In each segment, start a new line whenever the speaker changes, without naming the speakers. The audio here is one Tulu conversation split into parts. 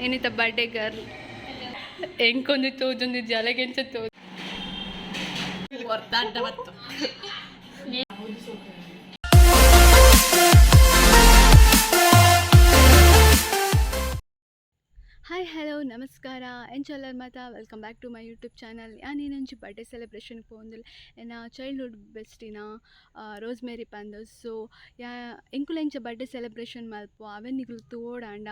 ಏನಿತ ಬರ್ಡೇ ಗರ್ಲ್ ಎಂಕೊಂದು ತೋಜೊಂದು ಜಲಗೆಂಚ ತೋ. ಹಾಯ್, ಹಲೋ, ನಮಸ್ಕಾರ, ಎಂಚಲ್ಲರ್ ಮಾತ? Welcome back to my YouTube channel. ಯಾನ್ ಬರ್ಡೇ ಸೆಲೆಬ್ರೇಷನ್ ಪೋವೊಂದುಲ್ಲೆ. ಎನ್ನ ಚೈಲ್ಡ್ಹುಡ್ ಬೆಸ್ಟಿನ ರೋಸ್ಮೇರಿ ಪಂದ್. ಸೊ ಯಾ ಎಂಕುಲು ಎಂಚ ಬರ್ಡೇ ಸೆಲೆಬ್ರೇಷನ್ ಮಲ್ಪುವ, ಅವೆನ್ ನಿಗುಲು ತೂವೊಡಾಂಡ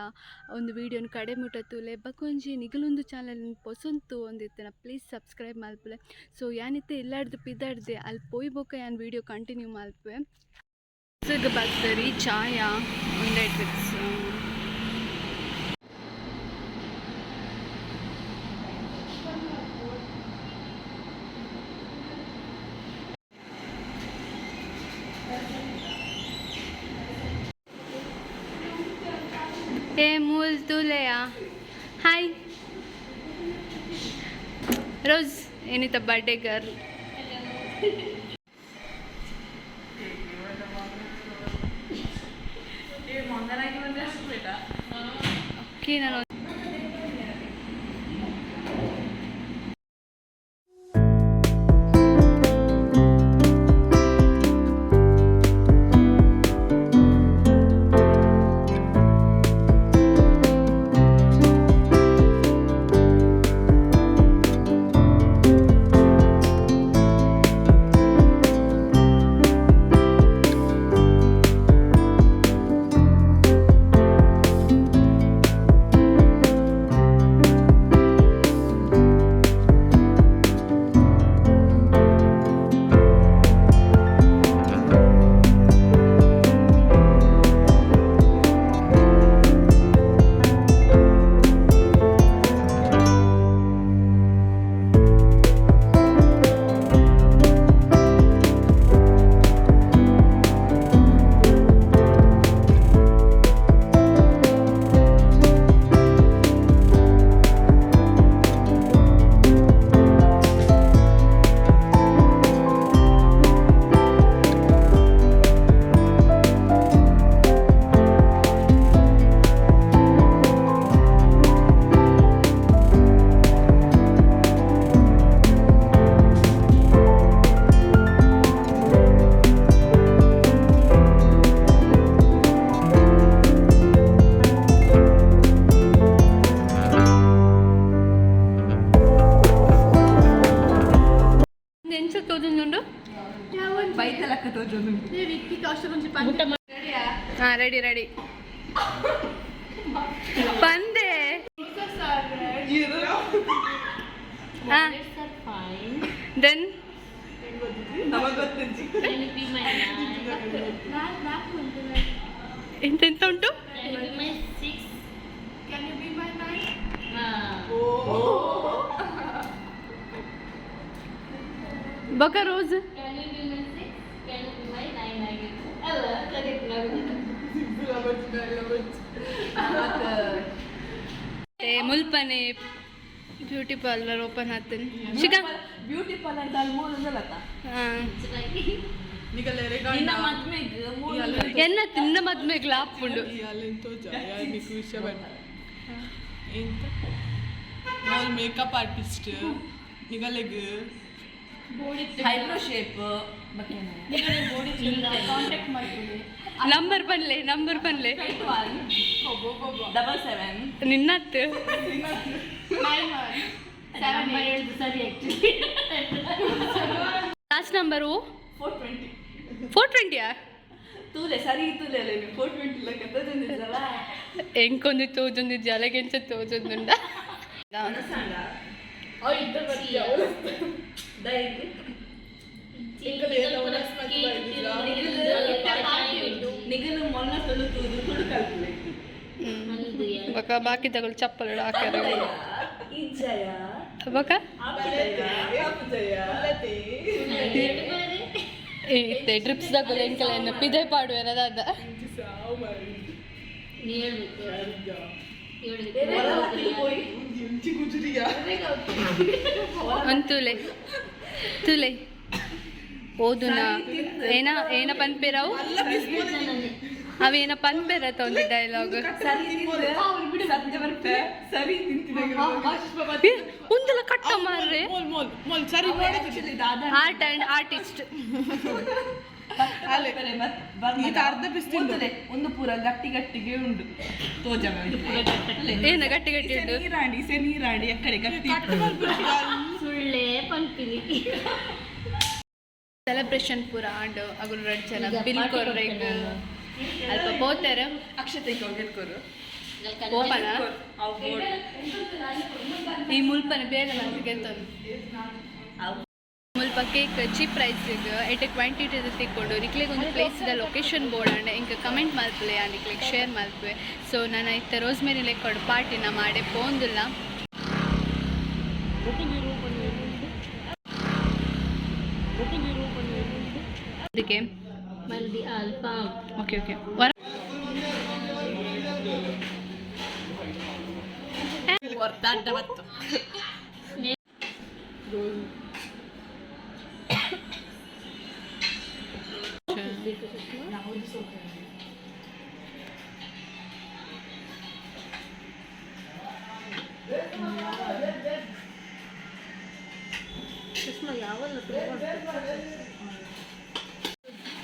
ಒಂದು ವೀಡಿಯೋನ್ ಕಡೆ ಮುಟ ತೂಲೆ. ಬೊಕೊಂಜಿ ನಿಗುಲೊಂದು ಚಾನಲ್ ಪೊಸೊಂದು ತೂವೊಂದಿತ್ತಿನ ಪ್ಲೀಸ್ ಸಬ್ಸ್ಕ್ರೈಬ್ ಮಲ್ಪುಲೆ. ಸೊ ಯಾನಿತ್ತೆ ಇಲ್ಲಡ್ದು ಪಿದಡ್ದೆ. ಅಲ್ಲಿ ಪೋಯಿ ಬೊಕ್ಕ ಯಾನ್ ವೀಡಿಯೋ ಕಂಟಿನ್ಯೂ ಮಲ್ಪುವೆ. ಬತ್ತರಿ ಚಾಯ ಉಂದೆಟ್. ಏ ಮೂಲ್ ತೂಲೆಯಾ. ಹಾಯ್ ರೋಸ್, ಏನಿತ ಬರ್ಡೇ ಗರ್ಲ್. ಓಕೆ, ನಾನು ಎಂಚ ತೋಜೊಂದುಂಡು.
ಬೈತಲಕ್ಕ ತೋಜೊಂದು.
ಹಾ, ರೆಡಿ ರೆಡಿ ಬಂದೆ. ಹಾ, then
ನಮಗ್ ಗೊತ್ತುಂಜಿ.
ಎಂತೆಂತ ಉಂಟು?
Can you be my six?
Can you be my nine?
Ah.
ಬೊಕ rose?
Can you be my six? Can you be my nine? I guess. ಅಲ್ಲ, correct ನಾನು.
ಏ ಮುಲ್ಪನೆ ಬ್ಯೂಟಿ ಪಾರ್ಲರ್ ಓಪನ್ ಆತನ್ ಶಿಕಾ.
ಬ್ಯೂಟಿ ಪಾರ್ಲರ್ ದಾಲ್ ಮೂರು.
ಹಾ.
ನಿನ್ನ ಮದ್ಮೆಗ್ ಮೂರು.
ಎನ್ನ ತಿನ್ನ ಮದ್ಮೆಗ್ ಲಾಪುಂಡು.
ಮೇಕಪ್ ಆರ್ಟಿಸ್ಟ್ ನಿಗಲೆಗ್.
Eyebrow shape.
ನಂಬರ್ ಪನ್ಲೆ, ನಂಬರ್ ಪನ್ಲೆ.
1 77.
ನಿನ್ನತ್ತು.
Number ಹೇಳ್ದು ಸರಿ actually.
Last number.
420.
420ಯಾ?
ತೂಲೆ, ಸರಿ ತೂಲೆ ಅಲ್ಲ, 420 ಲಕ್ಕ ತೋಜೊಂದಿದ್ದಲ್ಲ.
ಎಂಕೊಂದು ತೋಜೊಂದು ಜಲಗೆಂಚ ತೋಜೊಂದುಂಡ.
ದಯವಿಟ್ಟು. ನಿಗಲು ಮೊನ್ನ ತುಳು ತೂದು ತುಳು ಕಲ್ಪುಲೆ.
ಬೊಕ ಬಾಕಿ ತಗೊಳ್ಳಿ, ಚಪ್ಪಲ್ ಹಾಕ್ಯಾರ.
ಇಜ್ಜಯ.
ಬೊಕ ಇತ್ತೆ ಡ್ರಿಪ್ಸ್ ತಗೊಳ್ಳಿ, ಎಂಕಲೆನ್ನ ಪಿದೈ ಪಾಡುವೆರ ದಾದ?
ನೀ ಹೇಳ್ಬೇಕು. ಹೇಳ್ಬೇಕು.
ಒಂದು ತೂಲೆ ತೂಲೆ, ಓದುನ ಏನ ಏನ ಪನ್ಪೇರವು. ಅವೇನ ಪನ್ಪೆರತ್ತ ಒಂದು ಡೈಲಾಗ್.
ಸರಿ ತಿಂದು ಸತ್ಯ ಬರ್ಪೆ, ಸರಿ ತಿಂತಿದಾಗ.
ಒಂದೆಲ್ಲ ಕಟ್ಟ ಮಾರ್ರೆ.
ಮೋಲ್ ಮೋಲ್ ಮೋಲ್ ಸರಿ ನೋಡಿದ್ರೆ.
ಆಕ್ಚುಲಿ ದಾದಾ
ಆರ್ಟ್ ಅಂಡ್ ಆರ್ಟಿಸ್ಟ್.
ಅಲ್ಲೇ. ಈತ ಅರ್ಧ piece ತಿಂದು.
ಒಂದು ಪೂರ ಗಟ್ಟಿ ಗಟ್ಟಿಗೆ ಉಂಡು ತೋಜ.
ಏನ ಗಟ್ಟಿ ಗಟ್ಟಿ ಉಂಡು?
ನೀರಾಂಡಿ ಇಸೆ ನೀರಾಂಡಿ ಅಕ್ಕಡೆ ಗಟ್ಟಿ.
ಕಟ್ ಮಲ್ಪುಜಿ.
ಸುಳ್ಳೆ ಪನ್ಪಿನಿ.
ಸೆಲೆಬ್ರೇಷನ್ ಪೂರ ಆಂಡ್ ಅಗುಲು ರಡ್ಡ್ ಜನ
ಈಗ
ಬಿಲ್
party
ಕೊರ್ರೆಗ್
ಕೊಡ್ತೇನೆ ನಾನು.
ಅಲ್ಪ ಪೋತೆರ್.
ಅಕ್ಷತೆ ಗೆಲ್ಕೋರು.
ಪೋಪನ
ಅವು ಬೋರ್ಡ್.
ಈ ಮುಲ್ಪನ ಬೇಲೆ ಮಂತ್ ಗೆಲ್ತೊಂದು.
ಅವು.
ಮುಲ್ಪ ಕೇಕ್ ಚೀಪ್ ಪ್ರೈಸ್ ಎಡ್ಡೆ ಕ್ವಾಂಟಿಟಿ ತಿಕ್ಕೊಂಡು. ನಿಕ್ಲೆಗ್ ಒಂದು ಪ್ಲೇಸ್ ದ ಲೊಕೇಶನ್ ಬೋರ್ಡ್ ಅಂಡ್ ಎಂಕ್ ಕಮೆಂಟ್ ಮಲ್ಪುಲೆ, ಆಂಡ್ ನಿಕ್ಲೆಗ್ ಶೇರ್ ಮಲ್ಪುವೆ. ಸೊ ನಾನು ಇತ್ತೆ ರೋಸ್ಮೇರಿ ಲೆಕ್ಕೊಡು ಪಾರ್ಟಿನ ಮಾಡೆ ಪೋಂದುಲ್ಲ. ಅದಕ್ಕೆ
ಮಲ್ದಿ ಅಲ್ಫಾಮ್.
Okay okay.
ದಾಂಡ ಬತ್ತು.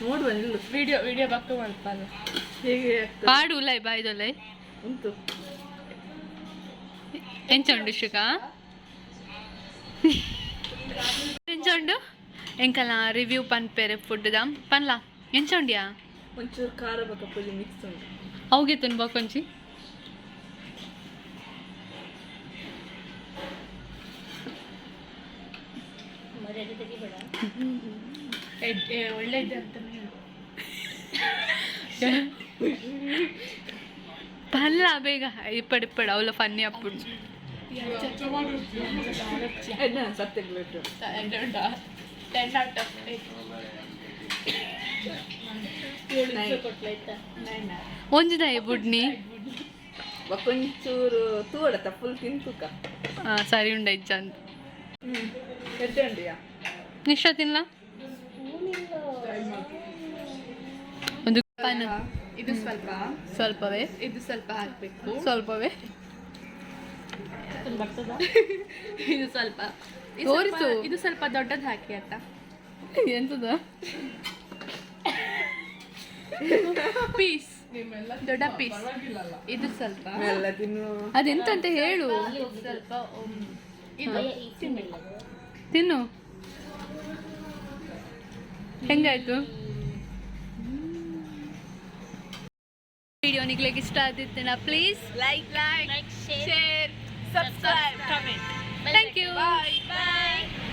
ನೋಡುವ ನಿಲ್ಲು.
ವಿಡಿಯೋ ವಿಡಿಯೋ ಬಕ್ಕ ಮಲ್ಪಲ್ಲ.
ಹೇಗೆ?
ಪಾಡು ಉಲೈ ಬಾಯ್ದೊಲೈ.
ಉಂಟು.
ಎಂಚ ಉಂಡು ಶುಕ? ಎಂಚ ಉಂಡು? ಎಂಕಲ ರಿವ್ಯೂ ಪನ್ಪೆರೆ ಫುಡ್ದ ಪನ್ಲಾ, ಎಂಚ ಉಂಡ್ಯಾ?
ಒಂಚೂರು ಖಾರ ಬೊಕ ಪುಳಿ ಮಿಕ್ಸ್ ಉಂಟು.
ಅವುಗೆ ತುನ್ಬ ಕೊಂಚಿ.
ಮರ್ಯಾದೆ ತೆಗಿಬೇಡ.
ಒಳ್ಳೆ ಇದೆ ಅಂತ ಹೇಳು.
ಪನ್ಲ ಬೇಗ, ಇಪ್ಪಡು ಇಪ್ಪಡು ಅವಳ ಫನ್ನಿ ಅಪ್ಪುಡು.
ಎಡ್ಡೆ ಸತ್ಯ ಪ್ಲೇಟು.
10 out of 8.
ಕೊಟ್ಲಾಯ್ತಾ?
ಒಂಜಿದಾಯ ಬುಡ್ನಿ.
ಒಂಚೂರು ತೂಡತ್ತ ಫುಲ್ ತಿಂತುಕ.
ಆ, ಸರಿ ಉಂಡ ಇಜ್ಜ ಅಂತ.
ಎಡ್ಡೆ ಉಂಡಿಯಾ.
ನಿಶಾ ತಿನ್ಲ ಒಂದು ಪನ್.
ಇದು ಸ್ವಲ್ಪ.
ಸ್ವಲ್ಪವೇ.
ಇದು ಸ್ವಲ್ಪ ಹಾಕ್ಬೇಕು.
ಸ್ವಲ್ಪವೇ.
ಬರ್ತದ.
ಇದು ಸ್ವಲ್ಪ ಇದು
ತೋರಿಸು.
ಇದು ಸ್ವಲ್ಪ ದೊಡ್ಡದು ಹಾಕಿ ಆಯ್ತಾ?
ಎಂತದ?
ಪೀಸ್, ದೊಡ್ಡ ಪೀಸ್ ಇದು ಸ್ವಲ್ಪ.
ಎಲ್ಲ ತಿನ್ನು.
ಅದೆಂತ ಅಂತ ಹೇಳು.
ಸ್ವಲ್ಪ ಇದು.
ಈ ತಿನ್ನಿಲ್ಲ.
ತಿನ್ನು, ಹೆಂಗಾಯ್ತು? ವಿಡಿಯೋ ನಿಗ್ಲಿಗೆ ಇಷ್ಟ ಆದಿತ್ತಿನ please
like
like
like, share.
Share.